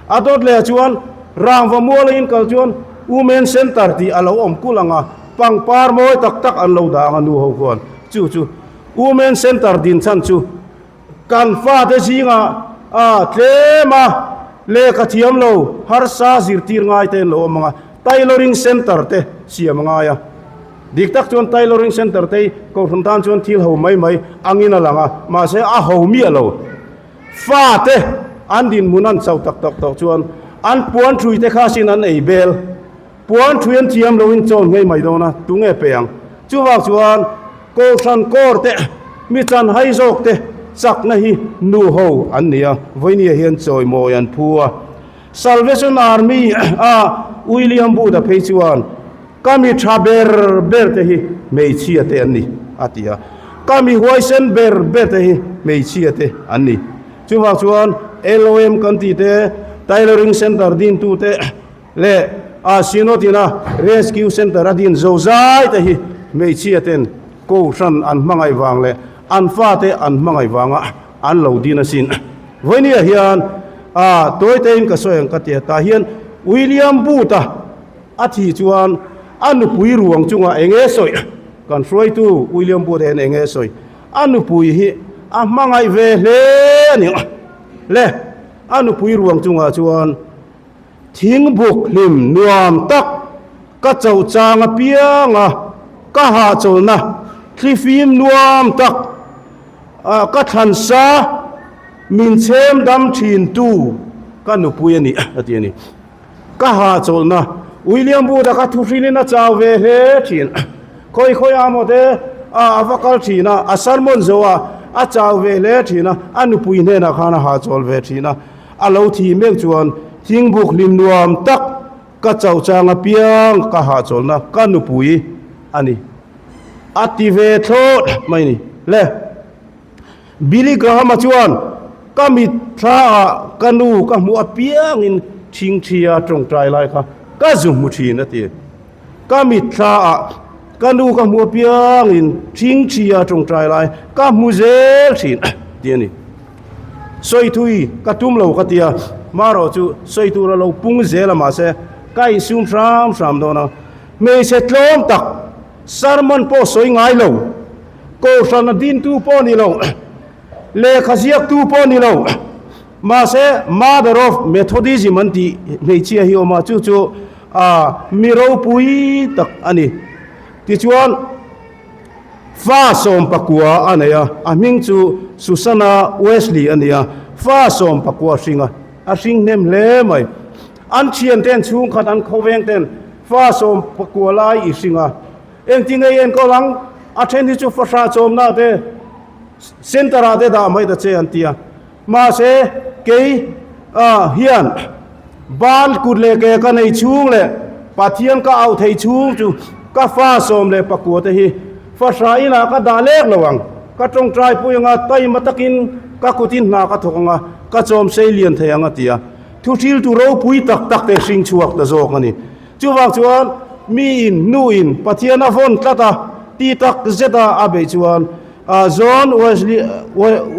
A dawt leh ah chuan rangva mual a inkal chuan Women Centre tih a lo awm kulh ang a, pangpar mawi tak tak an lo dah ang a nu ho khuan. Chu chu Women Centre din chhan chu kan fate zingah a tlem a, lehkha thiam lo harsa zirtir ngai te an lo awm ang a, Tailoring Centre te siam a ngai a. Dik tak chuan Tailoring Centre te hi Kohhran tan chuan thil ho mai mai angin a lang a, mahse a ho miah lo. Fate an dinhmun an chauh tak tak tawh chuan an puan thui te kha sin an ei bel. Puan thui an thiam loin chawn ngei mai dawn a, tunge pe ang? Chuvang chuan Kohhran kawr te, mi chan hai zawk te chakna hi nu ho an ni a, vawinia hian chawimawi an phu a. Salvation Army a William Booth-a phei chuan, Ka mi tha ber ber te hi hmeichhia te an ni, a ti a. Ka mi huaisen ber ber te hi hmeichhia te an ni. Chuvang chuan LOM kan tih te, Tailoring Centre dintu te leh a Synod ina Rescue Centre a din zozai te hi hmeichhia ten Kohhran an hmangaih vang leh an fate an hmangaih vanga an lo din asin. Vawinia hian a tawitein ka sawi ang ka ti a, tah hian William Booth-a A thih chuan a nupui ruang chungah eng nge sawi? Kan hruaitu William Booth hian eng nge sawi? A nupui hi a hmangaih ve hle a ni le. A nupui ruang chungah chuan thingbuk hlim nuam tak ka chauh chang apiang a, ka hahchawlhna thlifim nuam tak ka thlansa min chhem dam thintu ka nupui a ni a ti a ni. Ka hahchawlhna William Booth-a kha thuhrilin a chau ve hle thin. Khawi khawi a maw te a va kal thin a, a sermon zo a, a chau ve hle thin a, a nupui hnenah khan a hahchawl ve thin a. A lo thih mek chuan thingbuk hlim nuam tak ka chauh chang apiang ka hahchawlhna ka nupui a ni a ti ve thlawt mai ni le. Billy Graham-a chuan, Ka mitthlaah ka nu ka hmuh apiangin thingthia tawngtai lai kha ka zu hmu thin, a ti. Ka mitthlaah ka nu ka hmuh apiangin thingthia tawngtai lai ka hmu zel thin, ti a ni. Sawi thui ka tum lo ka ti a, marawh chu sawi tur a lo pung zel a mahse ka insum hram hram dawn a. Hmeichhe tlawm tak sermon pawh sawi ngai lo. Kohhran a dintu pawh ni lo, lehkha ziaktu pawh ni lo, mahse Mother of Methodism an tih hmeichhia hi awm a, chu chu mi ropui tak a ni. Tichuan, Fa 19 a nei a, a hming chu Susanna Wesley a ni a, fa 19 a hring a, a hring hnem hle mai. An thian ten chhungkhat an khawveng ten fa 19 lai i hring a, engtin nge i enkawl ang? A then hi chu fahrah chawmna te center ah te dah mai ta che an ti a, mahse kei hian ban kut leh ke ka nei chhung leh Pathian ka auh thei chhung chu ka fa 19 te hi fahrah inah ka dah lek lo ang, ka tawngtai pui anga taima takin ka kutin hna ka thawk anga ka chawm sei lian thei ang a ti a. Thuhriltu ropui tak tak te hring chhuak ta zawk a ni. Chuvang chuan miin, nuin Pathian a vawn tlat a, ti tak zet a a beih chuan John Wesley,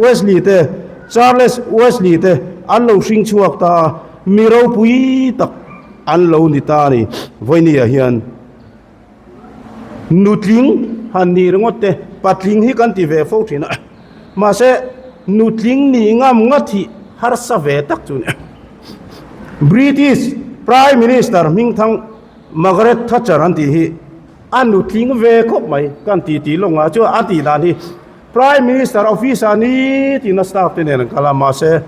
Wesley te, Charles Wesley te an lo hring chhuak ta a, mi ropui tak an lo ni ta a ni. Vawinia hian nutling han ni ringawt te, patling hi kan ti ve fo thin a, mahse nutling nih ngam ngat hi harsa ve tak chu a ni. British Prime Minister hmingthang Margaret Thatcher an tih hi a nutling ve khawp mai kan ti tih lawng ah chuan a tih dan hi Prime Minister office ah ni tiin a staff te nen an kal a mahse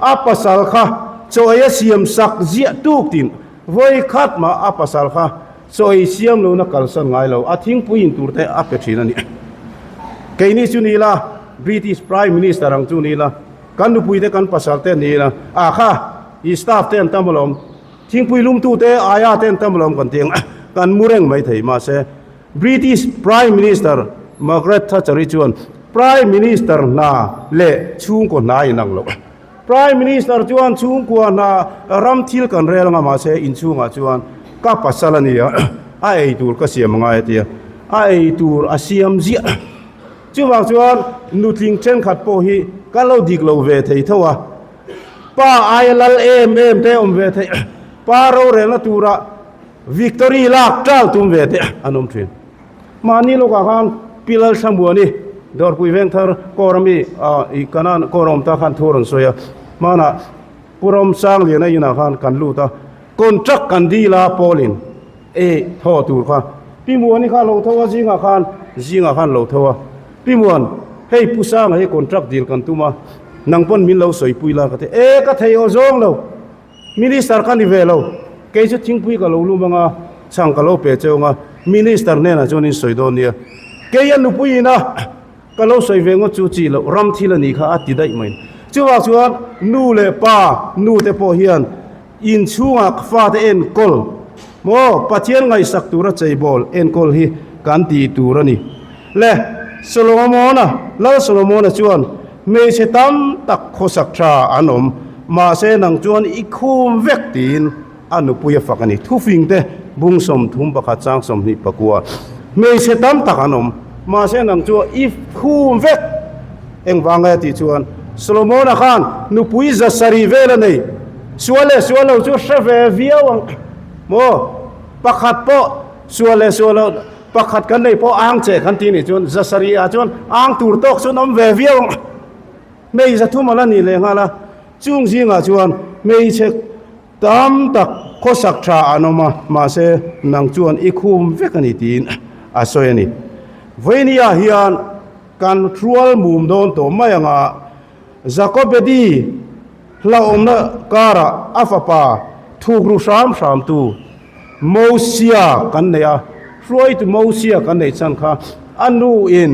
a pasal kha chaw ei a siam sak ziah tuk tin vawi khat mah a pasal kha chaw ei siam lohna kalsan ngai lo a thingpui in tur te a pe thin a ni. Keini chu ni ila British Prime Minister ang chu ni ila Kan nupui te kan pasal te an ni ila, ah kha i staff te an tam alawm, thingpui lumtu te aia te an tam alawm kan ti ang a, kan mu reng mai thei. Mahse, British Prime Minister Margaret Thatcher-i chuan Prime Minister hna leh chhungkaw hna a inang loh. Prime Minister chuan chhungkua hna ram thil kan rel anga mahse inchhungah chuan ka pasal a ni a, a ei tur ka siam angai a ti a, a ei tur a siam ziah. Chuvang chuan nutling thenkhat pawh hi ka lo dik lo ve thei tho a, pa aia lal em em te awm ve thei, pa rorelna tura victory lak ṭal tum ve te an awm ṭhin. Mahni lawkah khan Pi Lalthlamuani Dawrpui Vengthar Kawr ami i Kanan Kawr awm ta khan thu a rawn sawi a, hmanah Pu Ramsangliana inah khan kan lut a, contract kan dil a Paulin. E, thaw tur kha. Pi Muani kha a lo tho a, zingah khan, zingah khan a lo tho a. Pi Muan, hei Pu Sanga hi contract deal kan tum a, nang pawn min lo sawipui la ka ti. E, ka thei aw zawng lo, Minister ka ni ve lo, kei chu thingpui ka lo lum anga, chhang ka lo pe cheu anga, Minister hnenah chuan in sawi dawn nia. Kei a nupui ina ka lo sawi ve ngawt chu chi loh, ram thil a nih kha a ti daih mai. Chuvang chuan nu leh pa, nu te pawh hian, Inchhungah fate enkawl maw Pathian ngaihsak tura cheibawl enkawl hi kan tih tur a ni. Le Solomona, Lal Solomona chuan hmeichhe tam tak khawsak tha an awm, mahse nang chuan i khum vek tiin a nupui a fak a ni. Thufingte bung 31 chang 29 Hmeichhe tam tak an awm, mahse nang chuan i khum vek. Engvang nge tih chuan Solomona khan nupui 700 vel a nei. Sual leh sual lo chu hre ve viau ang maw? Pakhat pawh sual leh sual lo pakhat kan nei pawh ang che kan ti nih chuan 700 ah chuan ang tur tawk chuan awm ve viau ang. Hmei 300 a la nih leh nghal a, chung zingah chuan hmeichhe tam tak khawsak tha an awm a, mahse nang chuan i khum vek a ni tiin a sawi a ni. Vawinia hian kan hrual mum dawn tawh mai anga Jakobedi hlauhawmna karah a fapa thukru hram hramtu Mosia kan nei a, hruaitu Mosia kan neih chhan kha a nuin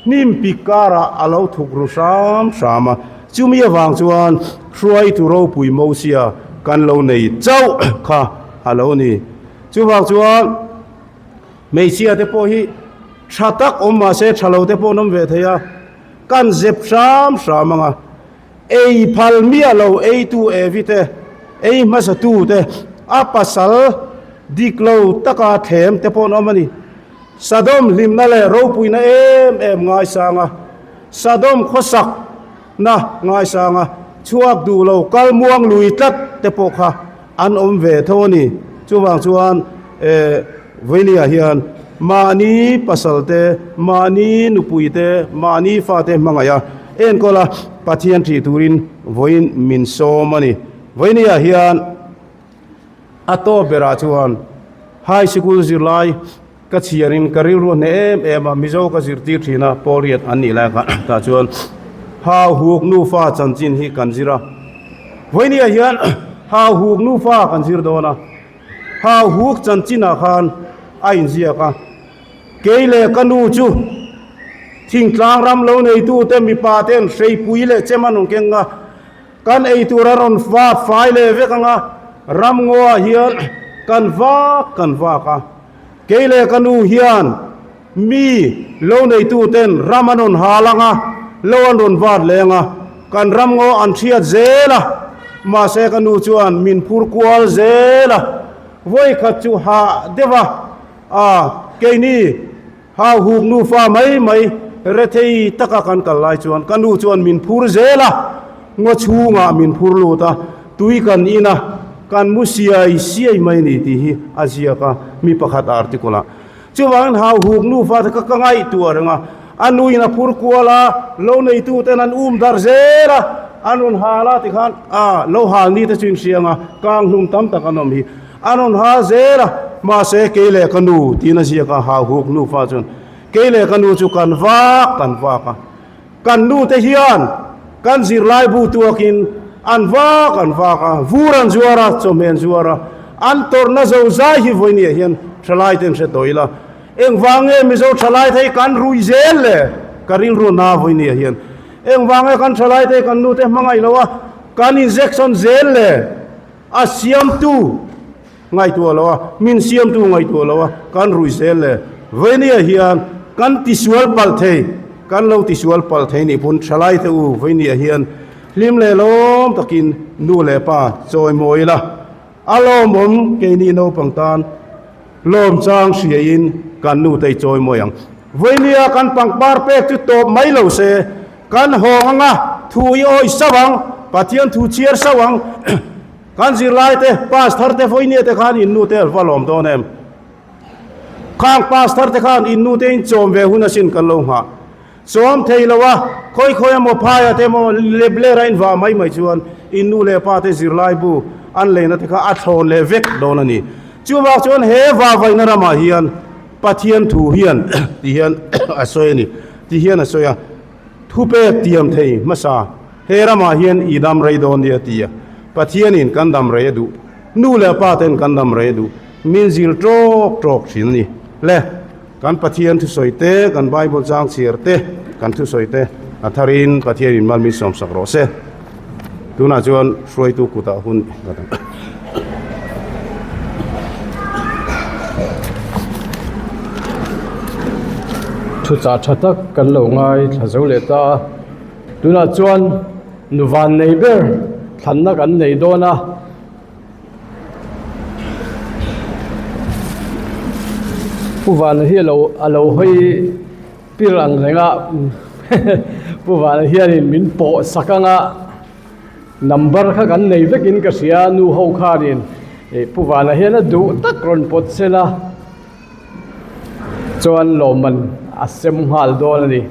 hnimpik karah a lo thukru hram hram a, chumi avang chuan hruaitu ropui Mosia kan lo nei chauh kha a lo ni. Chuvang chuan hmeichhia te pawh hi tha tak awm mahse tha lo te pawh an awm ve thei a. Kan zep hram hram ang a, ei phal miah lo eitu Evi te, ei hmasatu te, a pasal dik lo taka thlem te pawh an awm a ni. Sodom hlimna leh ropuina em em ngaisang a, Sodom khawsakna ngaisang a, chhuak duh lo kal muang lui tlat te pawh kha an awm ve tho a ni. Chuvang chuan Vawinia hian mahni pasal te, mahni nupui te, mahni fate hmangaih a enkawl a, Pathian ṭih turin vawiin min sawm a ni. Vawinia hian a tawp berah chuan high sikul zirlai. Ka chhiarin ka rilru a hneh em em a, Mizo ka zirtir thin a, Pawlriat an nih lai khan tah chuan Hauhuk nufa chanchin hi kan zir a. Vawinia hian Hauhuk nufa kan zir dawn a, Hauhuk chanchinah khan a inziak a, Kei leh ka nu chu thingtlang ram lo neitute mipa ten hreipui leh chem an rawn keng a, Kan ei tur a rawn vak fai leh vek ang a, ramngaw ah hian kan vak kan vak a. Kei leh ka nu hian mi lo neitu ten ram an rawn hal ang a, lo an rawn vat leh ang a, kan ramngaw an hriat zel a, mahse ka nu chuan min phur kual zel a, vawikhat chu hah deuh a, a keini Hau huk nufa mai mai rethei taka kan kal lai chuan ka nu chuan min phur zel a, ngaw chhungah min phur lut a, tui kan in a, kan mu siai siai mai a ni tih hi a ziak a mi pakhat article ah. Chuvangin hau huk nufa te kha ka ngaihtuah reng a, a nuin a phur kual a, lo neitu ten an um dar zel a, an rawn hal a tikhan a lo hal ni te chu inhria ang a, kang hlum tam tak an awm hi. A rawn ha zel a, mahse kei leh ka nu tiin a ziak a, Hauhuk nufa chuan kei leh ka nu chu kan vak kan vak a, kan nu te hian kan zirlai bu tuakin an vak an vak a, vur an zuar a, chawhmeh an zuar a, an tawrhna zo zai hi vawinia hian thalai ten hre tawh ila, engvang nge Mizo thalai te hi kan rui zel le? Ka rilru na vawinia hian engvang nge kan thalai te hi kan nu te hmangaih lo a, kan injection zel le? A siamtu ngaihtuah lo a, min siamtu ngaihtuah lo a, kan rui zel le. Veinia hian kan tisual palh thei, kan lo tisual palh thei nih pawn thalai te u Veinia hian hlim leh lawm takin nu leh pa chawi mawi ila, a lawmawm keini naupang tan lawm chang hriain kan nu te i chawi mawi ang. Veinia kan pangpar pek chu tawp mai lo se, Kan hawng anga thu i awih sauh ang, Pathian thu chhiar sauh ang. Kan zirlaite, pastor te vawinia te khan in nute va lawm dawn em? Khang pastor te khan in nute in chawm ve hun asin kan lo nghah. Chawm thei lo a, khawi khawi emaw phaia te emaw lep lera in vah mai mai chuan in nu leh pa te zirlai bu an leina te kha a thlawn leh vek dawn a ni. Chuvang chuan he vavaina ramah hian Pathian thu hian ti hian a sawi a ni. Ti hian a sawi a, Thupek tiam thei hmasa, he ramah hian i dam rei dawn nia ti a, Pathianin kan dam rei a duh, nu leh pa ten kan dam rei a duh, min zil tawk tawk thin a ni. Le, kan Pathian thusawi te, kan Bible chang chhiar te, kan thusawi te a tharin Pathianin mal min sawmsak rawh se. Tunah chuan hruaitu kutah hun ka dang. Thuchah tha tak kan lo ngai thla zo leh ta a, tunah chuan nu van nei ber thlanna kan nei dawn a. Pu Vana hi alo alo hawi pir ang reng a Pu Vana hianin min pawh sak ang a. Number kha kan nei vekin ka hria nu ho khanin ih Pu Vana hian a duh tak rawn pawt sel a chuan lawmman a sem nghal dawn a ni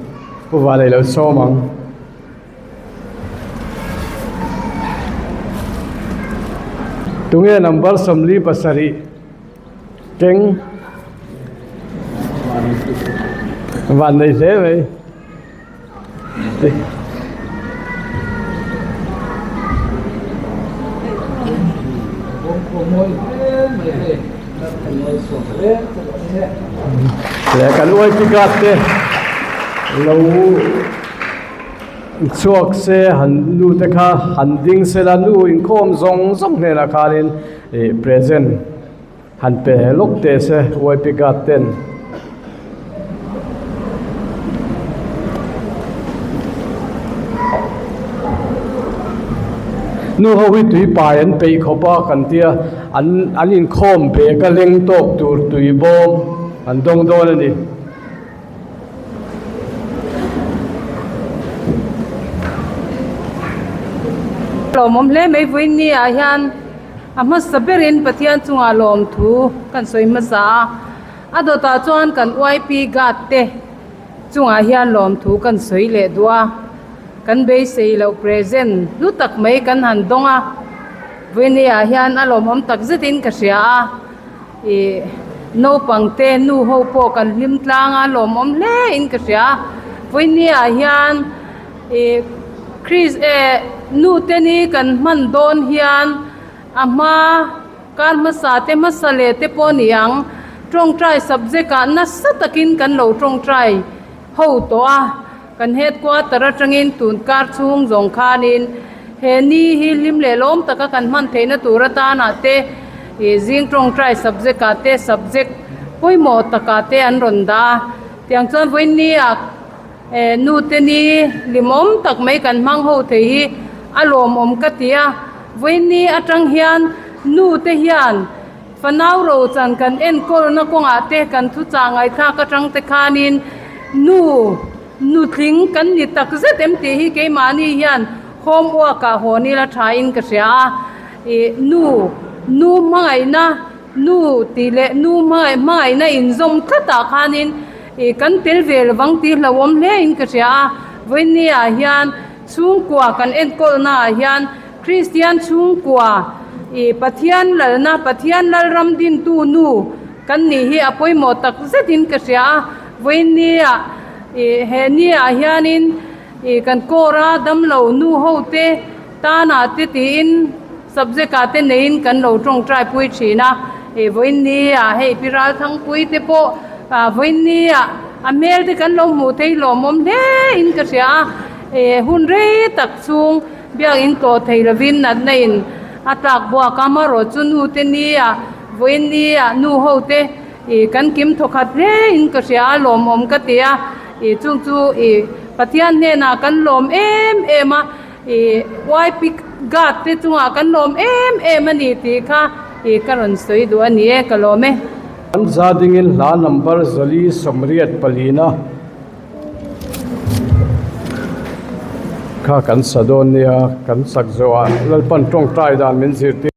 Pu Vana i lo sawm ang. Tunge number 47 keng van nei hle mai. Leh kan uai pickup te lo chhuak se han nu te kha han ding se la nu inkhawm zawng zawng hnenah khanin ih present Han pe lawk teh se YP guard ten. Nu ho hi tui pai an peih khawp a kan tia an an inkhawm bag a leng tawk tur tui bawm an dawng dawn a ni. Lawmawm hle mai vawiin ah hian a hmasa berin Pathian chungah lawmthu kan sawi hmasa a, a dawtah chuan kan YP guard te chungah hian lawmthu kan sawi leh duh a, kan beisei loh present hlu tak mai kan han dawng a, vawiin ah hian a lawmawm tak zetin ka hria a, ih. Naupang te nu ho pawh kan hlim tlang a lawmawm hle in ka hria. Vawiini ah hian ih Chris eh nu te ni kan hman dawn hian a hma kar hmasa te hmasa leh te pawh a ni ang. Tawngtai subject ah nasa takin kan lo tawngtai ho tawh a. Kan headquarter atangin tun kar chhung zawng khanin he ni hi hlim leh lawm taka kan hman theihna tur atana te ih zing tawngtai subject ah te subject pawimawh takah te an rawn dah a. Tiang chuan vawiin ah eh nu te ni hlimawm tak mai kan hmang ho thei hi a lawmawm ka ti a. Vawiin atang hian nu te hian Fanau rochan kan enkawlna kawngah te kan thuchah ngaihthlak atang te khanin nu nutling kan ni tak zet em tih hi keimahni hian homework ah hawn ila tha in ka hria a. Ih nu nu hmangaihna nu tih leh nu hmangaih hmangaihna inzawm tlatah khanin ih kan tel ve lovang tih hlauhawm hle in ka hria a. Vawiinni ah hian chhungkua kan enkawlna ah hian Kristian chhungkua i Pathian lalna, Pathian lalram dintu nu kan nih hi a pawimawh tak zetin ka hria a. Vawiin nia i he nia hianin i kan kawra damlo nu ho te tanah te tiin subject ah te neiin kan lo tawngtai pui thin a. I vawiin nia hei pi Ralthangpui te pawh vawiin nia a hmel te kan lo hmuh thei lawmawm hle in ka hria a. Hun rei tak chhung Biakinn tlawh thei lovin natna in a tlak buak a, amarawh chu nu te ni ah, vawiin ni ah nu ho te ih kan kim thawkhat hle in ka hria a, lawmawm ka ti a, ih chung chu ih Pathian hnenah kan lawm em em a, ih YP guard te chungah kan lawm em em a ni tih kha ih ka rawn sawi duh a ni e, ka lawm e. An za dingin hla number 484 na. Kha kan sa dawn nia kan sak zawh ah Lalpan tawngtai dan min zirtir.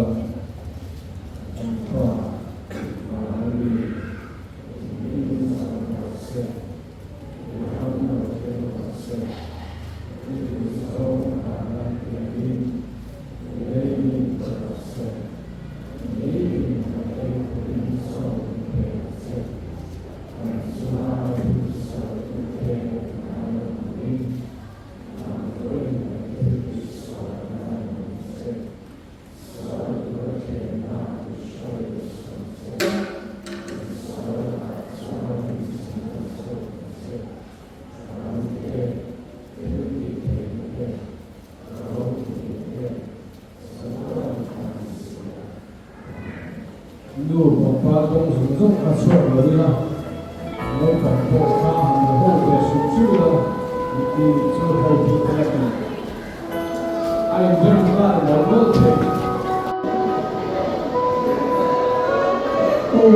Kan Pa, Vana mi, i hming sak rawh se, i ram lo thleng rawh se, i duhzawng vana tiangin i lei mi ti rawh se, nitin kan ei turin chaw min pe ang che, kan chunga hrilhsawitu te kan lo angin, nang pawhin kan thil tihsualna min che. Nu pangpar dawng zawng zawng kha chhuak lo ila, naupang pawh kha han la ho ve suh suh ila, tih chu hotu te a ti. A inrem nghal mawlh mawlh thei. Aw,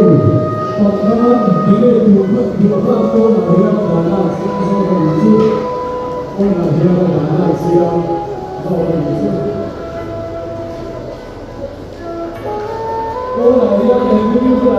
pangpar delay tur duh nghal pawnah hian dana siam zawk a nih chu. Pawnah hian a dana siam zawk a nih chu. Pawnah hian engtin nge.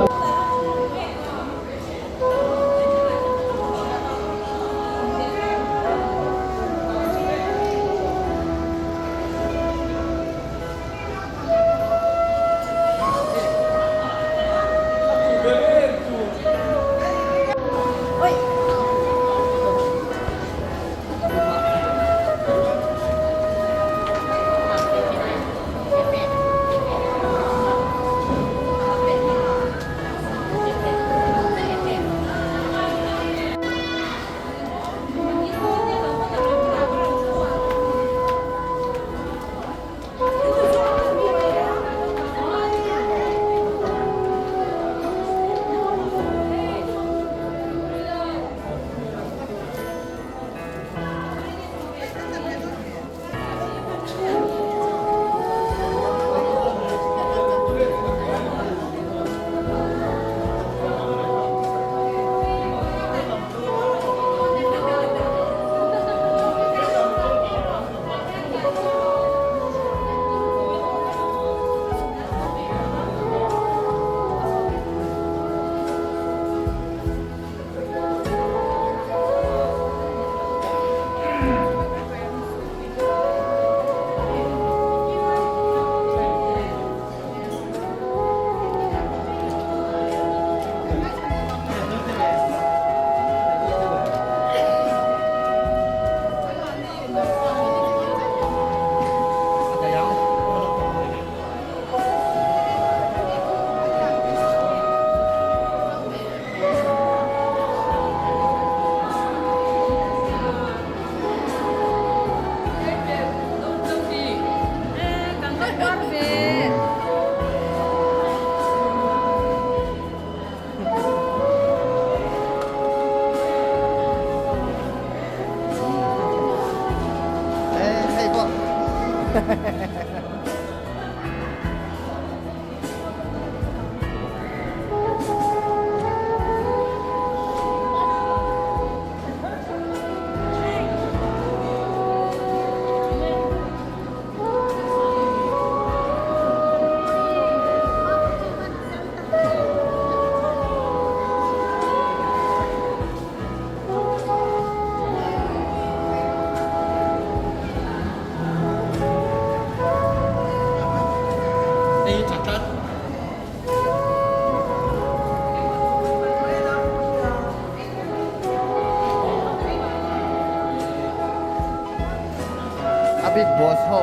A big boss ho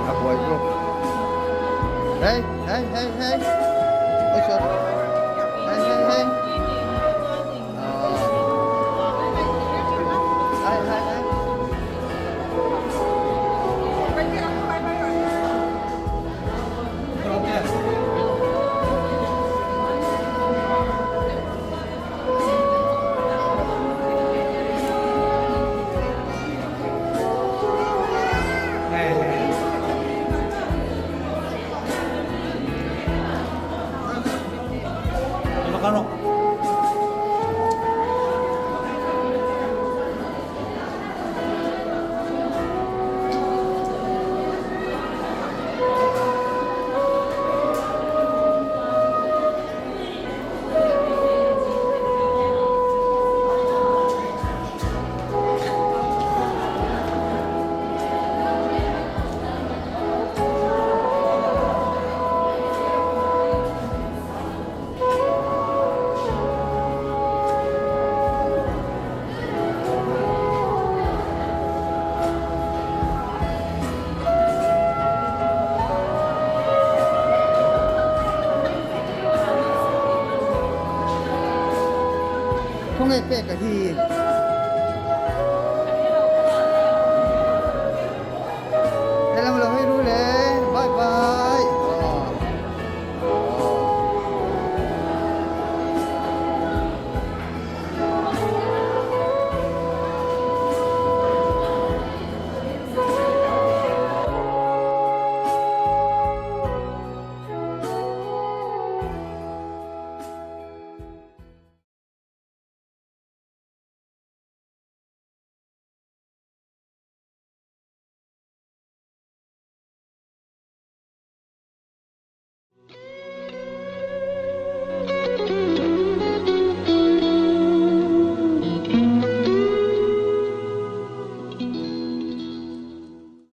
a buai bawk hey hey hey hey ôi trời hey hey hey hey hey hey Khawnge pek a hi?